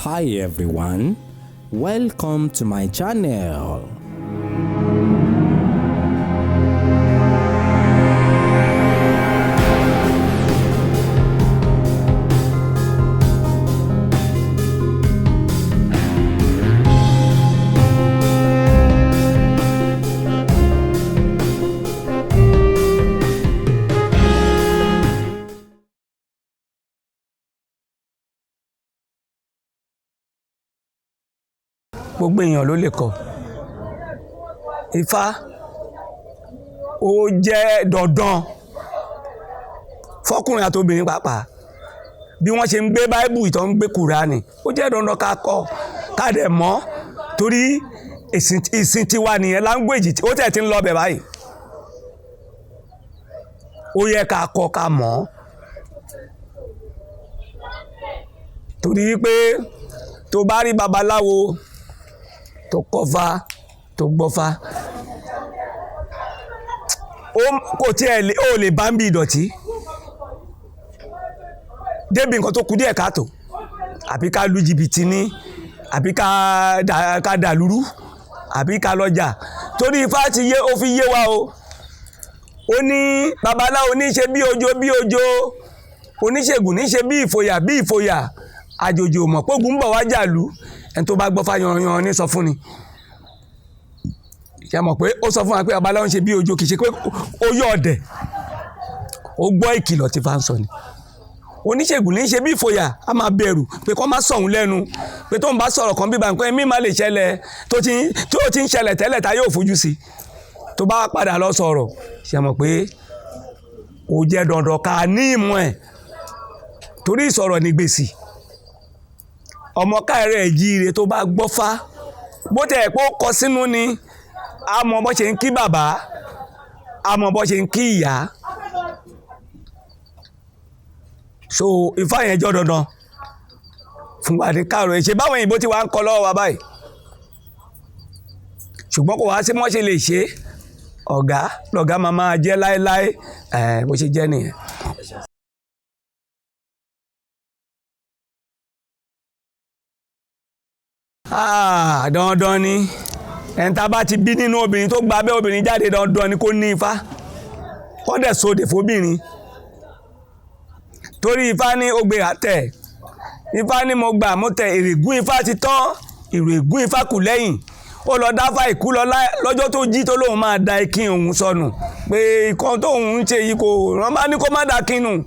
Hi everyone, welcome to my channel. Gbogbo èèyàn ló lè kọ Ifá. Ó jẹ́ dandan fọkùnrin àti obìnrin pàápàá, bí wọ́n ṣe ń gbé Báíbù, ìtọ́ ń gbé Kùránì, ó jẹ́ dandan ká kọ́, ká dẹ̀ mọ̀, torí ìsìn tiwa nìyẹn. Language ó tẹ̀ ti ń lọ bẹ̀ báyìí. Ó yẹ ká kọ́, ká mọ̀, torí pé tó bá rí babaláwo tó kọ́fá, tó gbọ́fá, ó kò tiẹ̀ lè ó lè bá ń bí ìdọ̀tí débi nǹkan tó kù díẹ̀ káàtó, àbí ká lu jìbìtì ní, àbí ká dàlúrú, àbí ká lọ́jà, torí Ifá ti yé, ó fi yé wa o. Ó ní babaláwo ní ṣe bí ojo bí ojo, oníṣègùn ní ṣe bí ìfòyà bí ìfòyà, àjòjì ò mọ̀ pógun ń bọ̀ wá jàlú. Ẹni tó bá gbọ́ fá yanran ní sọ fún ni. Ṣe mọ̀ pé ó sọ fún wa pé babaláwo ń ṣe bí ojo, kì í ṣe pé ó yọ̀ ọ̀dẹ̀, ó gbọ́ ìkìlọ̀ tí Ifá ń sọ ni. Oníṣègùn ní ṣe bí ìfòyà, á máa bẹ̀rù pé kó má sọ̀hún lẹ́nu, pé tó ń bá sọ̀rọ̀ kan bíbá nǹkan ẹ̀mí má lè ṣẹlẹ̀, tó ti ń ṣẹlẹ̀ tẹ́lẹ̀ tá yóò fojú sí, tó bá padà lọ sọ̀rọ̀. Ṣe mọ̀ pé ó jẹ́ dandan ká ní ìmọ̀ ẹ̀, torí ìsọ̀rọ̀ ní gbèsè. Ọmọ káàárọ̀ jíire tó bá gbọ́fá, bó tẹ̀ pé ó kọ sínú ni, a mọ bó ṣe ń kí bàbá, a mọ bó ṣe ń kí ìyá. So Ifá yẹn jọ dandan fún wa ní káàárọ̀. Ṣe báwọn òyìnbó ti wá ń kọ lọ́wọ́ wa báyìí, ṣùgbọ́n kò wá sí mọ́ ṣe lè ṣe, ọ̀gá lọ̀gá máa máa jẹ́ láéláé. Bó ṣe jẹ́ nìyẹn. Ah, dandan ni. Ẹni tá a bá ti bí nínú obìnrin, tó gba abẹ́ obìnrin jáde, dandan ni kó ní Ifá, kó dẹ̀ sóde fóbìnrin, torí Ifá ní ó gbé àtẹ̀. Ifá ní mo gbà mo tẹ èrègún. Ifá ti tán, èrègún Ifá kù lẹ́yìn. Ó lọ dáfá ìkú lọ lọ́jọ́ tó jí, tó lóun máa da ikin òun sọnù, pé ìkan tóun ń ṣe yìí kò rán bá ní kó má da kinu,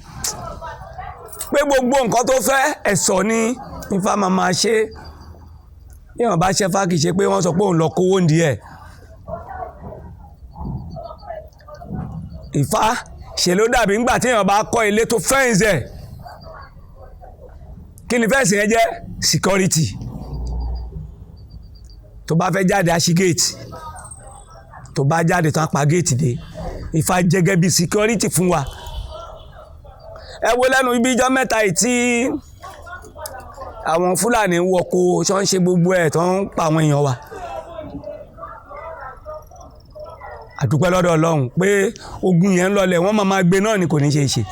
pé gbogbo nǹkan tó fẹ́ ẹ̀sọ́ ni Ifá máa máa ṣe. Bí wọ́n bá ṣẹ́fá, kì í ṣe pé wọ́n sọ pé òun lọ kówó ń di ẹ̀. Ifá ṣe ló dàbí ńgbà tí èèyàn bá kọ́ ilé tó fence ẹ̀. Kí ni fence yẹn jẹ́? Security. Tó bá fẹ́ jáde, á ṣí gate. Tó bá jáde tán, á pa gate dé. Ifá jẹ́gẹ́ bí security fún wa. Ẹ wo lẹ́nu ibi ijọ́ mẹ́ta yìí tí àwọn Fúlàní ń wọko, tó ń ṣe gbogbo ẹ̀, tó ń pa àwọn èèyàn wa. Àdúpẹ́ lọ́dọ̀ Ọlọ́run pé ogun yẹn ń lọlẹ̀, wọ́n máa máa gbé náà ni, kò ní ṣe é ṣe.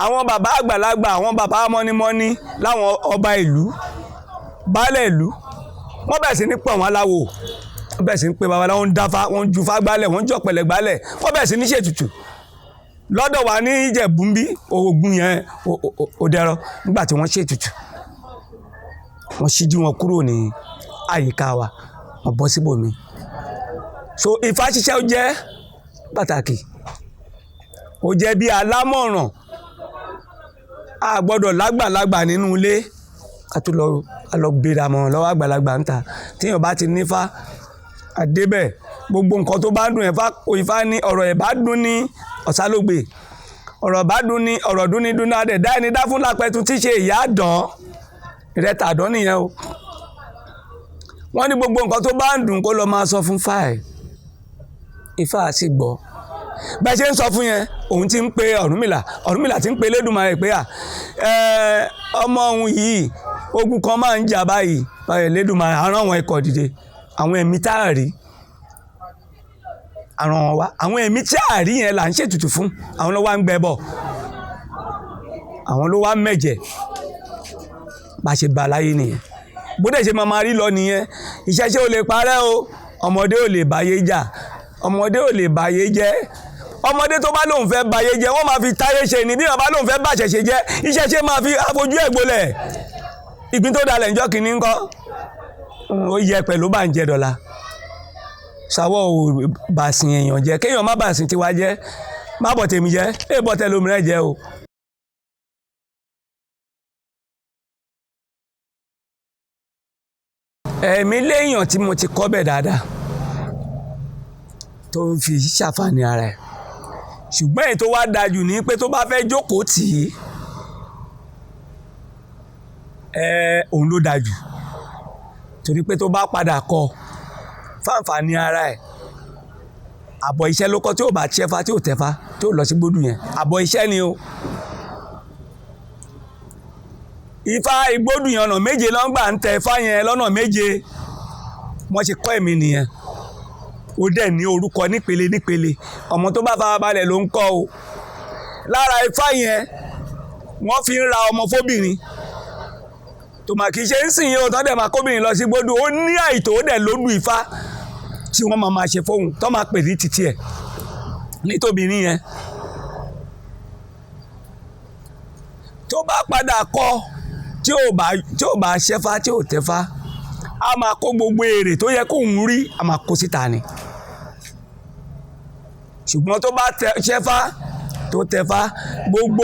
Àwọn bàbá àgbàlagbà, àwọn bàbá mọ́nímọ́ní láwọn ọba ìlú, baálẹ̀ ìlú, wọ́n bẹ̀rẹ̀ sí ní pọ̀ wọ́n aláwo, wọ́n bẹ̀rẹ̀ sí ní pé babaláwo, ń dáfá, wọ́n ń ju fá gbálẹ̀, wọ́n ń jọ̀pẹ̀lẹ̀ gbálẹ̀, wọ́n bẹ̀rẹ̀ sí ní ṣètùtù lọ́dọ̀ wa ní Ìjẹ̀bú ń bí. Ogun yẹn ó dẹrọ nígbà tí wọ́n ṣètùtù, wọ́n ṣíjú wọn kúrò ní àyíká wa, wọ́n bọ́ síbòmí. So Ifá ṣíṣẹ́ ó jẹ́ pàtàkì, ó jẹ́ bí alámọ̀ràn. A gbọ́dọ̀ lágbàlagbà nínú ilé ká tó lọ gbéra mọ̀ràn lọ́wọ́ àgbàlagbà ń ta. Tíyàn bá ti nífá àdébẹ̀, gbogbo nǹkan tó bá dùn ẹ̀, Ifá ní ọ̀rọ̀ ẹ̀ bá dùn ní ọ̀sálógbè, ọ̀rọ̀ bá dùn ní ọ̀rọ̀ dùn ní dùn náà dẹ̀ dá ẹni dá fún lápẹ̀tù tí ṣe ìyá dán ìrẹta àdán nìyẹn o. Wọ́n ní gbogbo nǹkan tó bá ń dùn, kó lọ máa sọ fún fáì. Ifá sì gbọ́. Bẹ́ẹ̀ ṣe ń sọ fún yẹn, òun ti ń pe Ọ̀rúnmìlà, Ọ̀rúnmìlà ti ń pe Elédùmarè pé à ọmọ òun yìí, ogun kan máa ń jà báyìí. Elédùmarè àrán àwọn ikọ̀ dìde, àwọn ẹ̀mí tá a rí àrán wọn wá. Àwọn ẹ̀mí tí a rí yẹn là ń ṣètùtù fún, àwọn ló wá ń gbẹ bọ̀, àwọn ló wá mẹ̀jẹ̀. Bá ṣe bá láyé nìyẹn, bó dẹ̀ ṣe máa máa rí lọ nìyẹn. Ìṣẹ̀ṣe ò lè parẹ́ o, ọmọdé ò lè báyé jà, ọmọdé ò lè báyé jẹ́. Ọmọdé tó bá lóun fẹ́ báyé jẹ́, wọ́n máa fi táyé ṣe ni. Bí wọ́n bá lóun fẹ́ bàṣẹ̀ ṣe jẹ́, ìṣẹ̀ṣe máa fi afojú ẹ̀ gbolẹ̀. Ìgbín tó dalẹ̀ ńjọ́ kìíní ńkọ́, ó yẹ pẹ̀lú bá ń jẹ dọ̀la. Sàwọ́ ò bàsìn èèyàn jẹ́, kéèyàn má bàsìn tiwa jẹ́, má bọ̀ tèmi jẹ́, èè bọ̀ tẹlòmíràn jẹ́ o. Ẹ̀mí léèyàn tí mo ti kọ́ bẹ̀ dáadáa tó ń fi ṣàfàní ara ẹ̀, ṣùgbọ́n èyí tó wá dájú ní pé tó bá fẹ́ jókòó tì í, òun ló dájú, torí pé tó bá padà kọ fáǹfààní ara ẹ̀, àbọ̀ iṣẹ́ ló kọ́ tí ò bá ṣẹ́fá, tí ò tẹ́fá, tí ò lọ sí gbódù yẹn, àbọ̀ iṣẹ́ ni o. Ifá igbódù yẹn ọ̀nà méje ló ń gbà ń tẹ ifá yẹn lọ́nà méje, wọ́n ṣe kọ́ ẹ̀mí nìyẹn. Ó dẹ̀ ní orúkọ nípele nípele, ọmọ tó bá farabalẹ̀ ló ń kọ́ o. Lára ifá yẹn wọ́n fi ń ra ọmọ fóbìnrin tó mà kì í ṣe ń sìn yín o, tó dẹ̀ máa kóbìnrin lọ sí gbódù, ó ní àìtó, ó dẹ̀ lódù ifá tí wọ́n máa máa ṣe fóun tó máa pè ní títí ẹ̀ nítòbìnrin yẹn. Tó bá padà kọ́ tí ò bá ṣẹ́fá, tí ò tẹ́fá, a máa kó gbogbo èrè tó yẹ kóun rí, a máa kó síta ni. Ṣùgbọ́n tó bá ṣẹ́fá tó tẹ́fá, gbogbo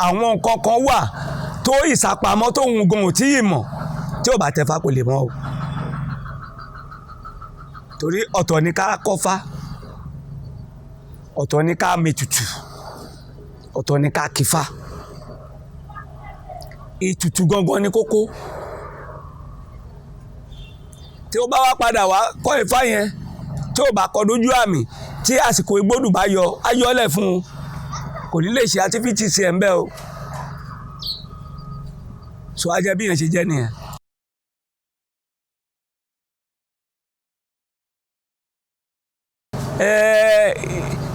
àwọn nǹkan kan wà tó ìsapamọ́ tóun gan ò tí ì mọ̀, tí ò bá tẹ́fá kò lè mọ̀ o. Torí ọ̀tọ̀ ni ká kọ́fá, ọ̀tọ̀ ni ká mètùtù, ọ̀tọ̀ ni ká kífá. Ètùtù gangan ni kókó. Tí ó bá wá padà wá kọ́ ifá yẹn, tí ó bá kọ dójú àmì, tí àsìkò igbódù bá yọ, á yọlẹ̀ fún un, kò ní lè ṣe activities ẹ̀ ń bẹ́ o. So á jẹ́ bí yẹn ṣe jẹ́ nìyẹn.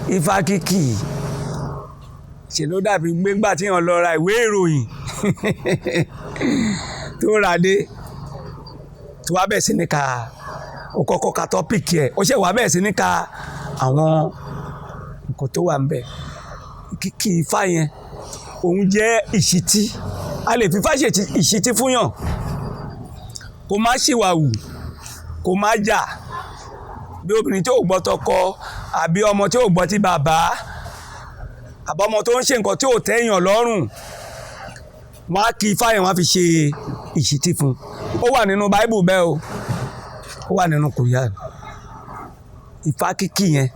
Ifá kíkì ṣe ló dàbí gbégbà tí yàn lọ ra ìwé ìròyìn tó rà dé, tó wá bẹ̀ sí ní ka, ó kọ́kọ́ ka tọ́pìkì ẹ̀, ó ṣe wá bẹ̀ sí ní ka àwọn nǹkan tó wà ńbẹ̀. Kíkì ifá yẹn òun jẹ́ ìṣítí, a lè fi ifá ṣe ìṣítí fún yàn, kó má ṣìwàwù, kó má jà, bí obìnrin tí ò gbọ́ tọkọ, àbí ọmọ tí ò gbọ́ ti bàbá, àbọ̀mọ tó ń ṣe nǹkan tí ò tẹ́yàn lọ́rùn, wọ́n á kí ifá yẹn, wọ́n á fi ṣe ìṣítí fún un. Ó wà nínú Báíbù bẹ́ẹ̀ o, ó wà nínú Kùránì. Ifá kíkì yẹn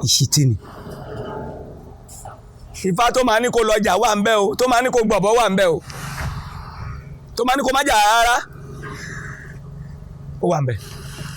ìṣítí ni. Ifá tó máa ní kó lọjà wà ń bẹ̀ o, tó máa ní kó gbọ̀bọ̀ wà ń bẹ̀ o, tó máa ní kó má jà rárá, ó wà ń bẹ̀.